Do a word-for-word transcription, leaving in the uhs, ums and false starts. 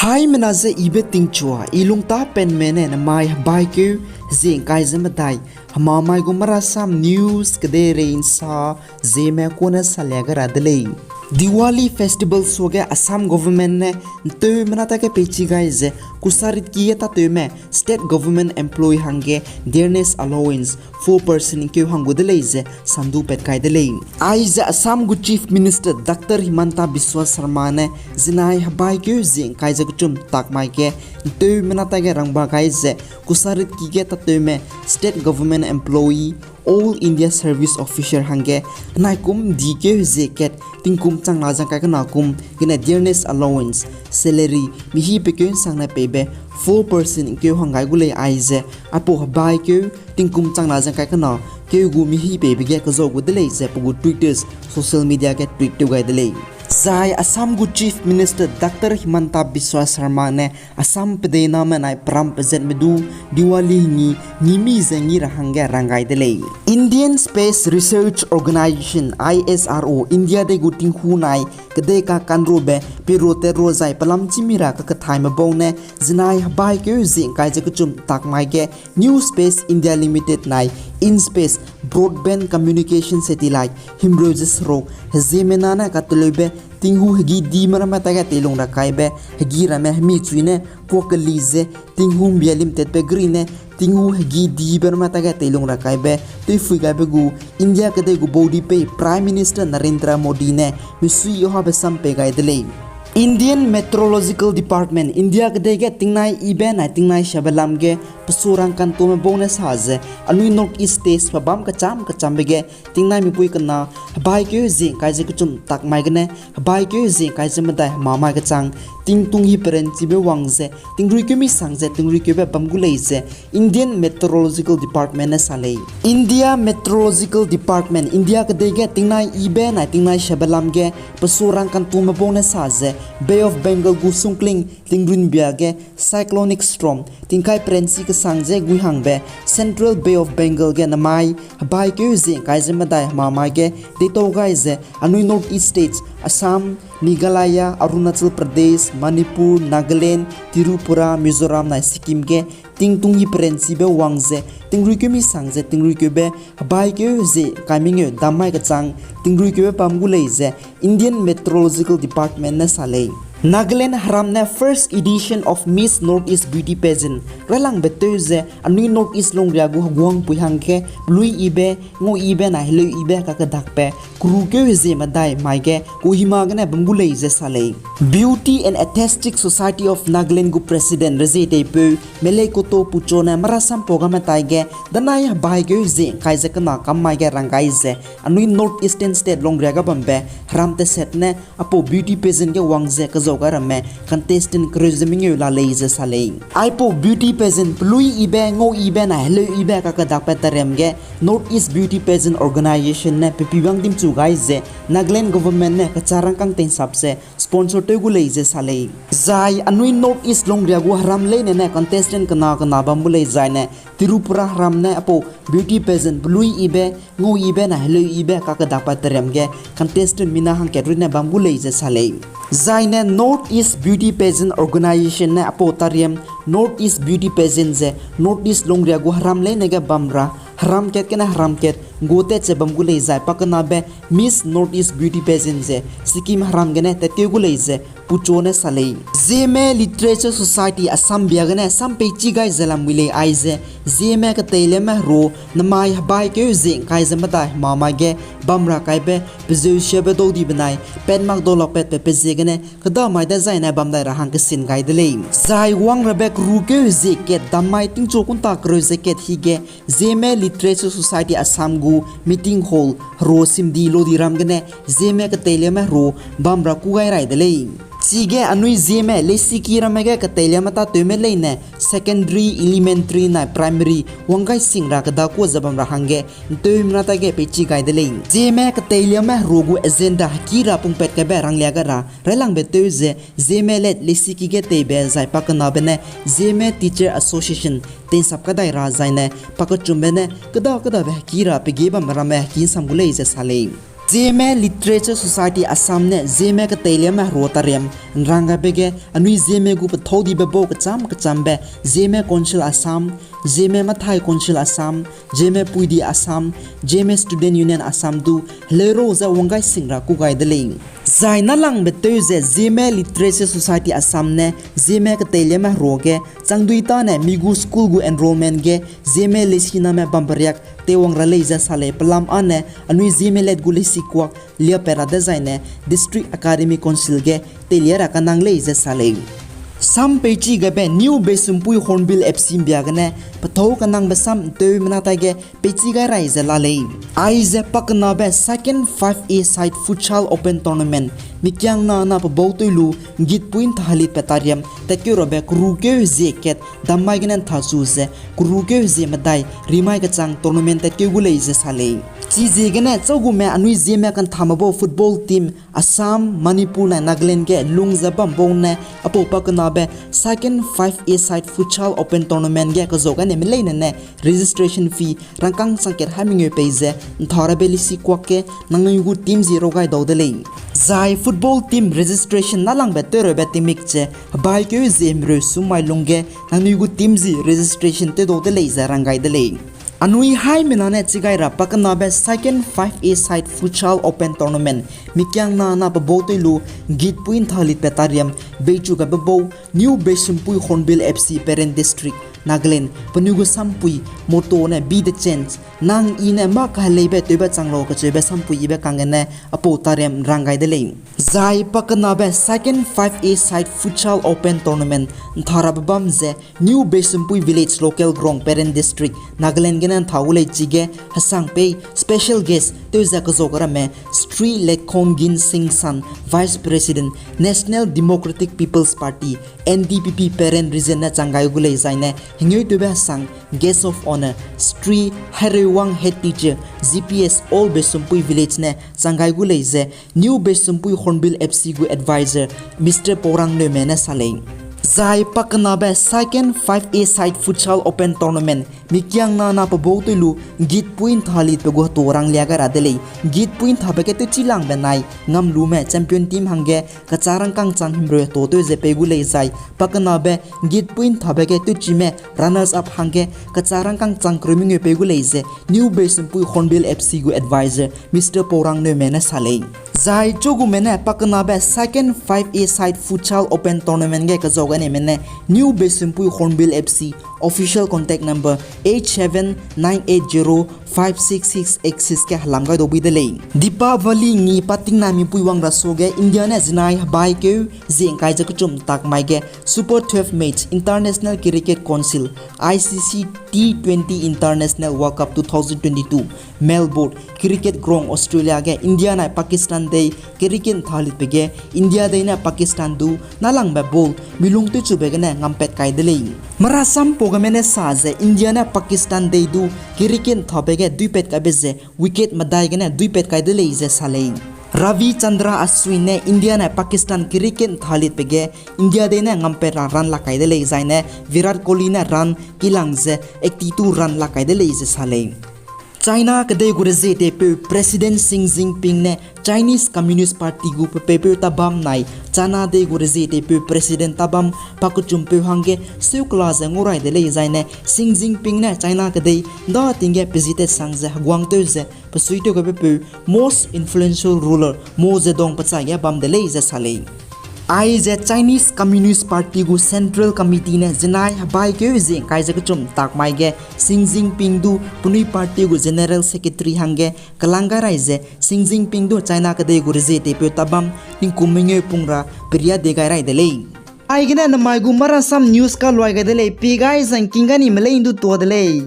Aimena ze ibe tingchua, i lungtâ penme ne namai hebaikeu zie ngkai ze medai hemamai gu marasam news kedeirei nsa Zeme kune salia gai ra de lei. Diwali festival suage Assam government ne nteumena tage peichi gai ze kusaritki ge tateume state government employee hangge dearness allowance four percent ngkeu hang gu de lei ze sandu pat kai de lei. Aize Assam gu Chief Minister Doctor Himanta Biswa Sarma ne zinai hebaikeu zie ngkai ze kechum takmai ge nteumena tage rangba gai ze kusaritki ge tateume state government employee, All India Service Officer hangge naikum dikeu hezie kat tingkum changna ze ngkai kena kum gene dearness allowance, salary, mihi pekeu nsangne peibe four percent ngkeu hang gai gu lei aize aipau hebaikeu tingkum changna ze ngkai kena keu gu mihi peibe ge kezau gu de lei ze pe gu Twitter, social media ge tweet tew gai de lei. Zai Assam gu Chief Minister Doctor Himanta Biswa Sarma ne Assam pedeiname nai peram pezetme du Diwali ngi ngimi ze ngi ra hangge rang gai de lei. Indian Space Research Organisation, I S R O, India dei gu tinghu nai kedei kakandrube perote ro zai pelam chîmi ra kakethaime bau ne zinai hebaikeu zie ngkai ze kechum takmai ge New Space India Limited nai in-space broadband communication satellite himreu ze seruk heziemena ne kateleube tinghu hegî dime ramme tage teilung ra kaibe hegî ramme hemi chui ne kuakeli ze tinghu mbia limtatbe geri ne tinghu hegî dime ramme tage teilung ra kaibe tewphui gaibe gu India kedei gu baudi pei Prime Minister Narendra Modi ne misui yohabe sam pei gai de lei. Indian Meteorological Department, India kedei ge tingnai ibe nai tingnai shabe lam ge pesu rangkantome bau ne sa ze anui North East states pe bam kecham kechambe ge tingnai mipui kena hebaikeu zie ngkai ze kechum takmai gene hebaikeu zie ngkai ze medai hemamai kechang tingtung hi perenchibe wang ze tingruikeu mi sang ze tingruikeube bam gu lei ze Indian Meteorological Department ne sa lei. India Meteorological Department, India kedei ge tingnai ibe nai tingnai shabe lam ge pesu rangkantome bau ne sa ze Bay of Bengal gu sungkling tingrunbia ge cyclonic storm tingkai perenchi kesang ze guihangbe Central Bay of Bengal ge namai hebaikeu zie ngkai ze medai hemamai ge deitau gai ze anui North East states Assam, Meghalaya, Arunachal Pradesh, Manipur, Nagaland, Tripura, Mizoram nai Sikkim ge tingtung hi perenchibe wang ze tingruikeu mi sang ze tingruikeube hebaikeu zie ngkai mengeu dammai kechang tingruikeube bam gu lei ze Indian Meteorological Department ne sa lei. Nagaland heram ne first edition of Miss North East Beauty Pageant railangbe tew ze anui North East lungria gu heguangpui hangge pelui ibe, ngau ibe nai heleu ibe kakedakbe kerukeu hezie medai mai ge Kohima gene bam gu lei ze sa lei. Beauty and Aesthetic Society of Nagaland gu President rezie teipeu Meleikoto Pucho ne marasam pau game tai ge danai hebaikeu zie ngkai ze kena kam mai ge rang gai ze anui North Eastern State lungria ga bambe heram teset ne aipau beauty pageant ge wang ze kezau gai ramme contestant kereu ze mengeu la lei ze sa lei. Aipau beauty pageant pelui ibe, ngau ibe nai heleu ibe kakedakbe tariam ge North East Beauty Pageant Organisation ne pepi bang dimchu gai ze Nagaland government ne kecharangkâng teinsap ze sponsor tew gu lei ze sa lei. Zai anui North East lungria gu heram leine ne contestant kena kena bam gu lei zaine Tripura heram ne aipau beauty pageant pelui ibe, ngau ibe nai heleu ibe kakedakbe tariam ge contestant mina hangkat rune bam gu lei ze sa lei. Zaine North East Beauty Pageant Organisation ne aipau tariam North East Beauty Pageant ze North East lungria gu heram leine ge bam ra heram kat gene heram kat nggu tat ze bam gu lei zai pakenabe Miss North East Beauty Pageant ze Sikkim heram gene tatkeu gu lei ze Pucho ne sa lei. Zeme Literature Society Assam bia gene sam peichi gai ze lamui lei aize Zeme keteiliame heru namai hebaikeu zie ngkai ze medai hemamai ge bam ra kaibe pezeu siabe dau di benai pat mak dau lak pat pe pe ziegene kedamai dezaine bam dai ra hang kesin gai de lei. Zai wang rabe kerukeu hezie kat dammai tingchu kunta kereu ze kat hige Zeme Literature Society Assam gu meeting hall heru simdi lodi ram gene Zeme keteiliame heru bam ra kû gai rai de lei. Chige anui Zeme leisiki ramme ge keteiliame tatewme leine secondary, elementary nai primary wang gai sing ra kedakua ze bam ra hangge nteumena tage peichi gai de lei. Zeme keteiliame heru gu agenda hekî ra pungpat kaibe ranglia gai ra railangbe tew ze Zeme let leisiki ge teibe zai pakenabe ne Zeme Teacher Association teinsap kadai ra zaine pakechumbe ne keda kedabe hekî ra pege bambe ramme hekî nsam gu lei ze sa lei. Zeme Literature Society Assam ne Zeme keteiliame herua tariam nrang gaibe ge anui Zeme gu pethau dibe bau kecham kechambe Zeme Council Assam, Zeme Mathai Council Assam, Zeme Puidi Assam, Zeme Student Union Assam du heleu ro ze wang gai sing ra kû gai de lei. Zai nâlangbe tew ze Zeme Literature Society Assam ne Zeme keteiliame herua ge changdui tâne mi gu school gu enrollment ge Zeme leisiname bambe riak teiwang ra lei ze sa lei. Pelam âne anui Zeme let gu leisikuak liapat ra dezaine District Academic Council ge teilia ra kanang lei ze sa lei. Sam peichi gaibe New Beisumpuii Hornbill F C mbia gene pethau kanangbe sam nteumena taige peichi gai rai ze la lei. Aize pakenabe Second Five A Side Futsal Open Tournament mikiangna na pebau tei lu ngitpui ntha helitbe tariam tatkeu rabe kerukeu hezie kat dammai gene ntha chu ze kerukeu hezie medai rimai kechang tournament tatkeu gu lei ze sa lei. Chiziegene châugume anui Zeme kanthame bau football team Assam, Manipur nai Nagaland ge lung ze bam bau ne apau pakenabe Second Five A Side Futsal Open Tournament ge kezau gane meleine ne registration fee rangkâng chang kat hai mengeu pei ze ntha rabe leisikuak ge nangnui gu team zi rau gai dau de lei. Zai football team registration nâlangbe tewrabe tingmik ze hebaikeu zie himreu sum mai lungge nangnui gu team zi registration tew dau de lei ze rang gai de lei. Anui haimena ne chigai ra pakenabe Second Five A Side Futsal Open Tournament mikiangna na pebau tei lu ngitpui ntha helitbe tariam beichu gaibe bau New Beisumpuii Hornbill F C, Peren District, Nagaland penui gu sampui motto ne Be the Change, nang I ne mâ kaheleibe tewbe chang lau kacheube sampui yibe kanggene apau tariam rang gai de lei. Zai pakenabe Second Five A Side Futsal Open Tournament ntha rabe bam ze New Beisumpuii Village Local Ground, Peren District, Nagaland gene ntha gu lei. Chige hesang pei special guest tew ze kezau gai ramme Shri Lekhongin Singh San, Vice President, National Democratic People's Party, N D P P, Peren Region ne chang gai gu lei. Zaine hengeu tewbe hesang Guest of Honour Shri Hairewang, Head Teacher, G P S, Old Beisumpuii Village ne chang gai gu lei ze New Beisumpuii Hornbill F C gu advisor Mister Paurang Neume ne sa lei. Zai pakenabe Second Five A Side Futsal Open Tournament mikiangna na pebau tei lu ngitpui ntha helitbe gu hetu ranglia gai ra de lei. Ngitpui nthabe ge tewchi langbe nai Ngamlume champion team hangge kechâ rangkâng chang himreu hetu tew ze pei gu lei. Zai pakenabe ngitpui nthabe ge tewchime runners up hangge kechâ rangkâng chang kereu mengeu pei gu lei ze New Beisumpuii Hornbill F C gu advisor Mister Paurang Neume ne sa lei. Zai châugume ne pakenabe Second Five A Side Futsal Open Tournament ge kezau gaineme ne New Beisumpuii Hornbill F C, official contact number eight seven nine eight zero five six six eight six ge helam gai dau bui de lei. Deepavali ngi patingnamipui wang ra suage India ne zinai hebaikeu zie ngkai ze kechum tak mai ge Super twelve match International Cricket Council, I C C, T twenty International World Cup two thousand twenty-two Melbourne Cricket Ground, Australia ge India nai Pakistan dei cricket ntha helitbe ge India dei ne Pakistan du nâlangbe ball milung tewchube gene ngampat kai de lei. Marasam pau game ne sa ze India ne Pakistan dei du cricket nthabe ge duipat kaibe ze wicket medai gene duipat kai de lei ze sa lei. Ravichandran Ashwin ne India nai Pakistan cricket ntha helitbe ge India dei ne ngampat ra run lak kai de lei. Zaine Virat Kohli ne run kilang ze eighty-two run lak kai de lei ze sa lei. China kedei gu rezietewpeu President Xi Jinping ne Chinese Communist Party gu pepeupeu tabam nai China dei gu rezietewpeu President tabam pakechumpeu hangge seukela ze ngau rai de lei. Zaine Xi Jinping ne China kedei nda ting ge pezitat sang ze heguang tew ze pesuitew gaibepeu most influential ruler Mao Zedong pechai ge bam de lei ze sa lei. Aize Chinese Communist Party gu Central Committee ne zinai hebaikeu zie ngkai ze kechum tak mai ge Xi Jinping du penui party gu General Secretary hangge kelang gai rai ze Xi Jinping du China kedei gu rezietewpeu tabam tingkum mengeu pung ra peria de gai rai de lei. Aigene namai gu Marasam News kaluai gai de lei, pi gai zangking ga nime lei ndu tua de lei.